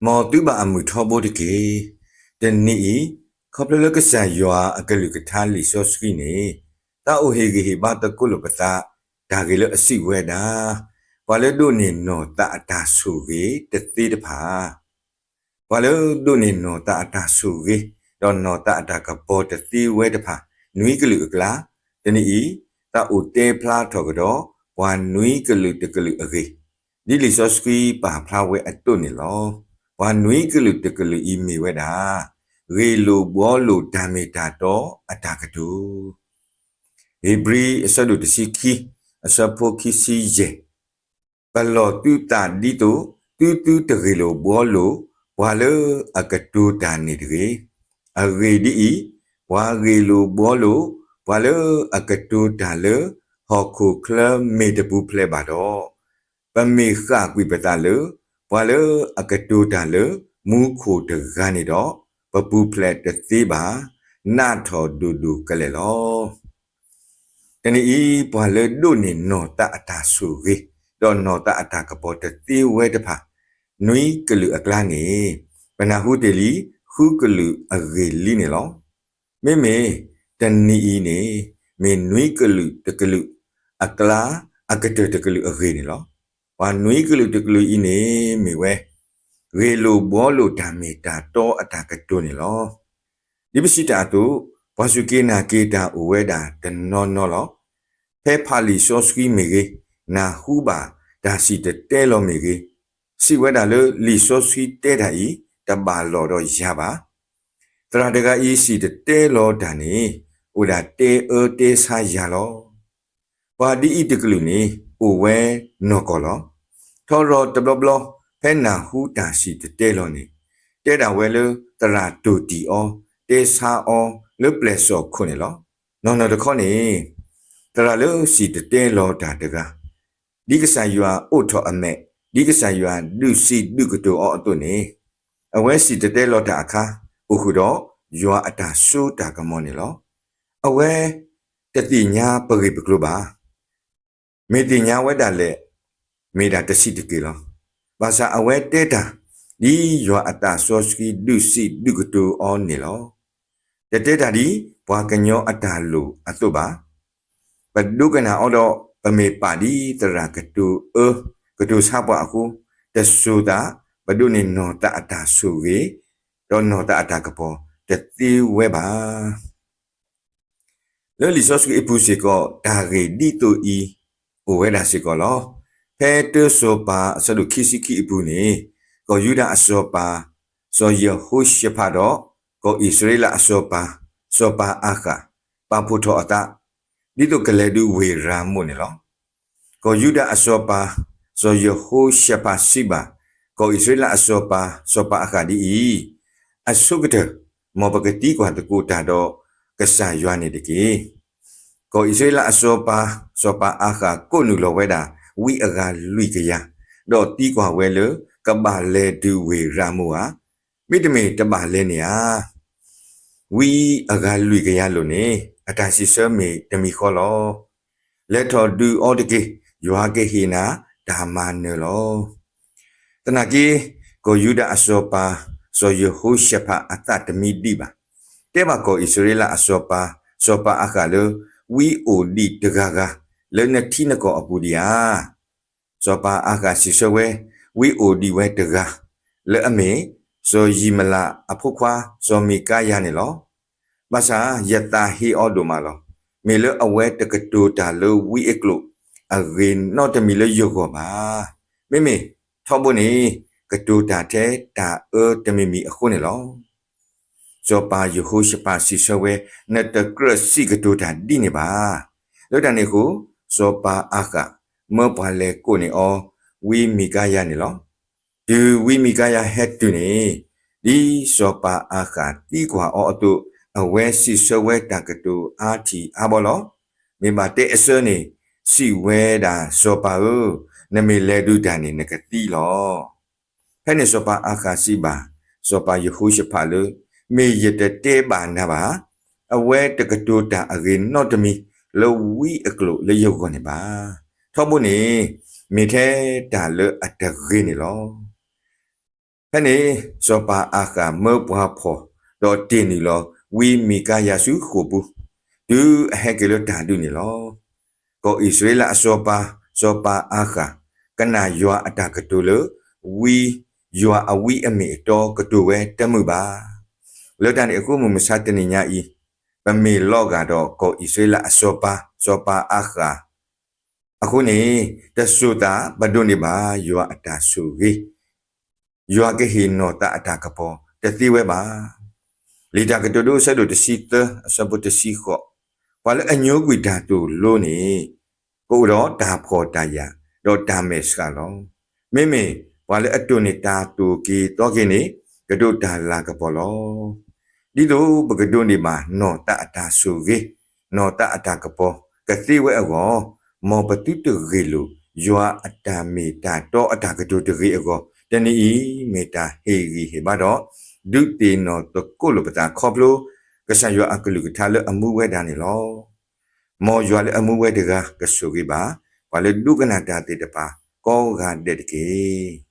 မ်သုဘၣ်အမုာ်ထီဘိတက့ၢ်. တနံၤအံၤ, ခီဖျိလၢကစၢ်ယွၤအကလုၢ်ကထါလံာ်စီဆှံန့ၣ်, သးအိၣ်ဟ့ၣ်ဂံၢ်ဟ့ၣ်ဘါသကိးလိာ်ပသး တၢ်ဂ့ၢ်လၢအစံးဝဲဒၣ်, ပှၤလၢဒိးန့ၢ်နီၢ်သးအတၢ်ဆိၣ်ဂ့ၤတသ့တဖၣ် ပှၤလၢဒိးန့ၢ်နီၢ်သးအတၢ်ဆိၣ်ဂ့ၤ, ဒီးနီၢ်သးအတၢ်ကပီၤတသ့ဝဲတဖၣ်, နွံကလုာ်အကျါ, တနံၤအံၤ, သးအိၣ်တဲဖျါထီၣ်ကဒီး ပှၤနွံကလုာ်တကလုာ်အဂ့ၢ်, ဒ်လံာ်စီဆှံပာ်ဖျါဝဲအသိးန့ၣ်လီၤ. ပှၤနွံကလုာ်တကလုာ်အံၤမ့ၢ်ဝဲဒၣ်, ဂ့ၢ်လိာ်ဘှီလိာ်တၢ်မ့ၢ်တၢ်တီအတၢ်ကတိၤ ဧ့ၤဘြံၤ အဆၢဒိၣ်တဆံခံ, အဆၢဖိခံဆံယဲၢ်, ပလီၢ်သုသးဒ်သိး သုသုတဂ့ၢ်လိာ်ဘှီလိာ် ပှၤလၢအကတိၤတၢ်န့ၣ်တဂ့ၤ. အဂ့ၢ်ဒ်အံၤ, ပှၤဂ့ၢ်လိာ်ဘှီလိာ် ပှၤလၢအကတိၤတၢ်လၢဟီၣ်ခိၣ်ချၢမ့ၢ်တပူၤဖျဲးဘၣ်ဒီး, ပမ့ၢ်ဃၣ်ကွံာ်ပသးလၢ ပှၤလၢအကတိၤတၢ်လၢမူခိၣ်တဂၤန့ၣ်ဒီး, ပပူၤဖျဲးတသ့ဘၣ်, နးထီၣ်ဒိၣ်ဒိၣ်ကလဲာ်လီၤ. တနံၤအံၤ ပှၤလၢဒိးန့ၢ်နီၢ်သးအတၢ်ဆိၣ်ဂ့ၤ, ဒီးနီၢ်သးအတၢ်ကပီၤတသ့ဝဲတဖၣ်, နွံကလုာ်အကျါန့ၣ်, ပနၢ်ဟူတ့ၢ်လံ ဃုကလုာ်အဂ့ၢ်လံန့ၣ်လီၤ. မ့မ့ၢ်တနံၤအံၤန့ၣ်, မ့ၢ်နွံကလုာ်တကလုာ်အကျါ အကတၢၢ်တကလုာ်အဂ့ၢ်န့ၣ်လီၤ. ပှၤနွံကလုာ်တကလုာ်အံၤန့ၣ်မ့ၢ်ဝဲ, ဂ့ၢ်လိာ်ဘှီလိာ်တၢ်မ့ၢ်တၢ်တီအတၢ်ကတိၤန့ၣ်လီၤ. ဒ်ပစံးတၢ်အသိး, ပှၤစူၢ်က့ၤနာ်က့ၤတၢ်အိၣ်ဝဲဒၣ်တနီၤနီၤလီၤ. ဖဲဖးလံာ်စီဆှံမ့ၢ်ဂ့ၤ, နၢ်ဟူဘၣ်တၢ်စံၣ်တဲၤတဲလီၤမ့ၢ်ဂ့ၤ, စံးဝဲဒၣ်လၢလံာ်စီဆှံတဲတၢ်အံၤ တဘၣ်လီၢ်ဒီးယၤဘၣ်. သရၣ်တဂၤအံၤစံၣ်တဲၤတဲလီၤတၢ်န့ၣ်, အိၣ်ဒၣ်တဲအၢတဲဆါယၤလီၤ. ပှၤဒ်အံၤတကလုာ်န့ၣ် အိၣ်ဝဲနီၢ်ကီၢ်လီၤ. ထီရီၤတဘျီဘျီ ဖဲနၢ်ဟူတၢ်စံၣ်တဲၤတဲလီၤန့ၣ်, တဲဒၣ်ဝဲလၢသရၣ်တိၢ်တံၢ်အီၤ, တဲဆါအီၤလၢပျဲၢ်စီၣ်ခိၣ်န့ၣ်လီၤ. နီၢ်နီၢ်တခီန့ၣ်, သရၣ်လၢစံၣ်တဲၤတဲလီၤတၢ်တဂၤ, ဒ်ကစၢ်ယွၤအိးထီၣ်အမဲာ်, ဒ်ကစၢ်ယွၤဒုးစံးဒုးကတိၤအီၤအသိးန့ၣ်, အဝဲစံၣ်တဲၤတဲလီၤတၢ်အခါ, အိၣ်ဃုာ်ဒီးယွၤအတၢ်စိတၢ်ကမီၤန့ၣ်လီၤ. အဝဲတသ့ၣ်ညါပဂ့ၢ်ပကျိၤဘၣ်. မ့ၢ်သ့ၣ်ညါဝဲဒၣ်လဲာ်, မ့ၢ်ဒၣ်တဆံးတက့ၢ်လီၤ. ဘၣ်ဆၣ်အဝဲတဲတၢ်, ဒ်ယွၤအသးစီဆှံဒုးစံးဒုးကတိၤအီၤန့ၣ်လီၤ. တတဲတၢ်ဒ်ပှၤကညီအတၢ်လိၣ်အသိးဘၣ်. ပဒိကနၣ်အီၤဒီး ပမ့ၢ်ပာ်ဒ်သရၣ်ကတိၤအၢ, ကတိၤဆါပှၤအဃိ, တစိၤသး ပဒိးန့ၢ်နီၢ်သးအတၢ်ဆိၣ်ဂ့ၤ, ဒီးနီၢ်သးအတၢ်ကပီၤတသ့ဝဲဘၣ်. လၢလံာ်စီဆှံအပူၤစ့ၢ်ကီး တၢ်ဂ့ၢ်ဒ်သိးအံၤ အိၣ်ဝဲဒၣ်စ့ၢ်ကီးလီၤ. ဖဲတၢစီၤပၤအဆၢဒိၣ်ခံဆံခံအပူၤန့ၣ်, ကီၢ်ယူဒၤအစီၤပၤ စီၤယဟိၤၡဖးဒီး ကီၢ်အံၣ်စရ့လးအစီၤပၤ စီၤပၤအၤဃး ပာ်ဖှိၣ်ထီၣ်အသး ဒ်သိးကလဲၤဒုးဝ့ၢ်ရၤမိၣ်န့ၣ်လီၤ. ကီၢ်ယူဒၤအစီၤပၤ စီၤယဟိၤၡဖးစံးဘၣ် ကီၢ်အံၣ်စရ့လးအစီၤပၤ စီၤပၤအၤဃးဒ်အံၤ, အဆိကတၢၢ် မ်ပကသံကွၢ်သကိးတၢ်ဒီးကစၢ်ယွၤန့ၣ်တက့ၢ်. ကီၢ်အံၣ်စရ့လးအစီၤပၤ စီၤပၤအၤဃး ကိးနုာ်လီၤဝဲဒၣ် ဝံအဂၤလွံၢ်ကယၤ, ဒီးသံကွၢ်ဝဲလၢ ကဘၣ်လဲၤဒုးဝ့ၢ်ရၤမိၣ်ဧါ, မ့တမ့ၢ်တဘၣ်လဲၤန့ၣ်ဧါ. ဝံအဂၤလွံၢ်ကယၤလိၤန့ၣ် အတၢ်စံးဆၢမ့ၢ်တမံၤဃီလီၤ. လဲၤထီၣ်ဒုးအီၤတက့ၢ်, ယွၤကဟ့ၣ်နၤတၢ်မၤနၢၤလီၤ. သနာ်က့ ကီၢ်ယူဒၤအစီၤပၤ စီၤယဟိၤၡဖးအသးတမံဒံးဘၣ်. တဲဘၣ်ကီၢ်အံၣ်စရ့လးအစီၤပၤ စီၤပၤအၤဃးလၢ ဝံအိၣ်ဒံးတဂၤဂၤ လၢနထံနကီၢ်အပူၤဒံးဧါ. စီၤပၤအၤဃးစံးဆၢဝဲ ဝံအိၣ်ဒံးဝဲတဂၤ လၢအမ့ၢ် စီၤယံးမလးအဖိခွါ စီၤမံၤကါယၤန့ၣ်လီၤ. ဘၣ်ဆၣ်ယသးဟ့အီၤဒိၣ်မးလီၤ. မ့ၢ်လၢအဝဲတကတိၤတၢ်လၢဝံအကျိာ်အဂ့ၤနီတမံၤလၢယဂီၢ်ဘၣ်. မ့မ့ၢ်ထီဘိန့ၣ် ကတိၤတၢ်ထဲတၢ်အၢတမံၤမံၤအဃိန့ၣ်လီၤ. စီၤပၤယဟိၤၡဖးစံးဆၢဝဲ နတကြၢးစံးကတိၤတၢ်ဒ်န့ၣ်ဘၣ်. လၢတၢ်န့ၣ်အဃိ စီၤပၤအၤဃး မၢပှၤလဲၤကိးန့ၢ်အီၤ ဝံမံၤကါယၤန့ၣ်လီၤ. တုၤဝံမံၤကါယၤဟဲတုၤန့ၣ် ဒ်စီၤပၤအၤဃးသံကွၢ်အီၤအသိး အဝဲစံးဆၢဝဲတၢ်ကတိၤအါထံၣ်အါဘီလီၤ. မ့ၢ်ဘၣ်တဲအဆၢန့ၣ် စံးဝဲဒၣ် စီၤပၤဧၢ, နမ့ၢ်လဲၤဒုးတၢ်န့ၣ် နကသံလီၤ. ဖဲန့ၣ်စီၤပၤအၤဃးစံးဘၣ် စီၤပၤယဟိၤၡဖးလၢ မ့ၢ်ယတတဲဘၣ်နၤဘၣ်. အဝဲတကတိၤတၢ်အဂ့ၤနီတမံၤလၢဝံအကျိာ်လၢယဂီၢ်န့ၣ်ဘၣ်. ထီဘိန့ၣ် မ့ၢ်ထဲတၢ်လၢအတဂ့ၤန့ၣ်လီၤ. ဖဲန့ၣ်စီၤပၤအၤဃးမၢပှၤဖှီၣ်, ဒီးတ့ၢ်နုာ်လီၤဝံမံၤကါယၤဆူဃိာ်ပူၤ, တုၤအဟဲက့ၤလၢတၢ်ဒုးန့ၣ်လီၤ. ကီၢ်အံၣ်စရ့လးအစီၤပၤ, စီၤပၤအၤဃး, ကနၣ်ယွၤအတၢ်ကတိၤလၢ ဝံ, ယွၤအဝံအမ့ၢ်အတီကတိၤဝဲတမုာ်ဘၣ်. လၢတၢ်န့ၣ်အဃိမုၢ်မဆါတနံၤညါအံၤ, ပမ့ၢ်လီၤဂာ်ဒီးကီၢ်အံၣ်စရ့လးအစီၤပၤ, စီၤပၤအၤဃး အဃိန့ၣ်, တစိၤသးပဒိးန့ၢ်ဘၣ်ယွၤအတၢ်ဆိၣ်ဂ့ၤ, ယွၤကဟ့ၣ်နီၢ်သးအတၢ်ကပီၤတသ့ဝဲဘၣ်. လံာ်တၢ်ကတိၤဒိအဆၢဒိၣ်တဆံသၢ အဆၢဖိတဆံဃိး, ပှၤလၢအညိကွံာ်တၢ်သိၣ်လိန့ၣ်, ကအိၣ်ဒီးတၢ်ဖှီၣ်တၢ်ယာ်, ဒီးတၢ်မဲာ်ဆှးလီၤ. မ့မ့ၢ်ပှၤလၢအတိၢ်န့ၢ်တၢ်သိၣ်က့ၤသီက့ၤန့ၣ်, ကဒိးတၢ်လၤကပီၤလီၤ. ဒ်သိးပကဒိးန့ၢ်ဘၣ်နီၢ်သးအတၢ်ဆိၣ်ဂ့ၤ, နီၢ်သးအတၢ်ကပီၤကသ့ဝဲအဂီၢ်, မ်ပသုတဂ့ၢ်လိာ် ယွၤအတၢ်မ့ၢ်တၢ်တီအတၢ်ကတိၤတဂ့ၤအဂီၢ်, တနံၤအံၤမ့ၢ်တၢ်ဟ့ၣ်ဂံၢ်ဟ့ၣ်ဘါဒီး ဒုးသ့ၣ်နီၣ်သကိးလိာ်ပသးခီဖျိ ကစၢ်ယွၤအကလုၢ်ကထါလၢအမူဝဲဒၣ်န့ၣ်လီၤ. မ်ယွၤလၢအမူဝဲတဂၤကဆိၣ်ဂ့ၤဘၣ် ပှၤလၢဒိကနၣ်တၢ်သ့ၣ်တဖၣ်ကိးဂၤဒဲးတက့ၢ်.